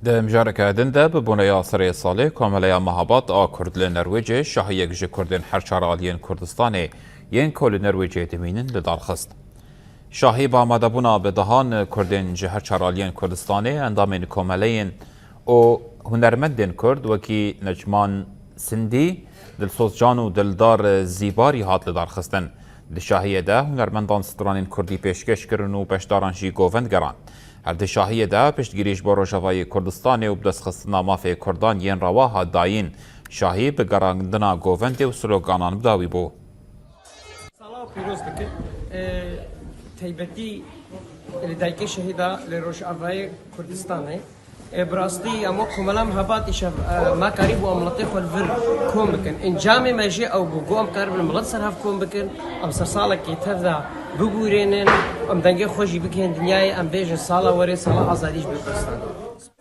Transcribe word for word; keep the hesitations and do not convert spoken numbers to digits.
Di mijareke din de bi boneya serê salê Komeleya Mehabad a Kurd li Norwêcê şahiyek ji Kurdên her çar aliyên Kurdistanê yên ku li Norwêcê dimînin li dar xist. Şahî bi amadebûna bi dehan Kurdên ji her çar aliyên Kurdistanê, endamên komeleyên û hunermendên Kurd wekî Necman Sindî, Dilsoz Can û Dildar Zîbarî hat lidarxistin. Di şahiyê de hunermendan stranên Kurdî pêşkêş kirin û beşdaran jî govend gerand. Her di şahiyê de piştgirî ji bo Rojavayê Kurdistanê û bidestxistina mafê Kurdan yên rewa hat dayîn. Şahî bi gerandina govendê û sloganan bi dawî bû. Sala pîroz dikin. E, taybetî li dayikê şehîda li Rojavayê Kurdistanê. E, bi rastî em wek komela Mehabad îşev, e, me karîbû em miletê xwe li vir kom bikin. Encamê me jê ew bû, ku em karibin milet ser hev kom bikin, em ser salekê tev de bibûrênin, em dengê xwe jî bigihên dinyayê, em bêjin sala werê, sala azadî ji bo Kurdistanê.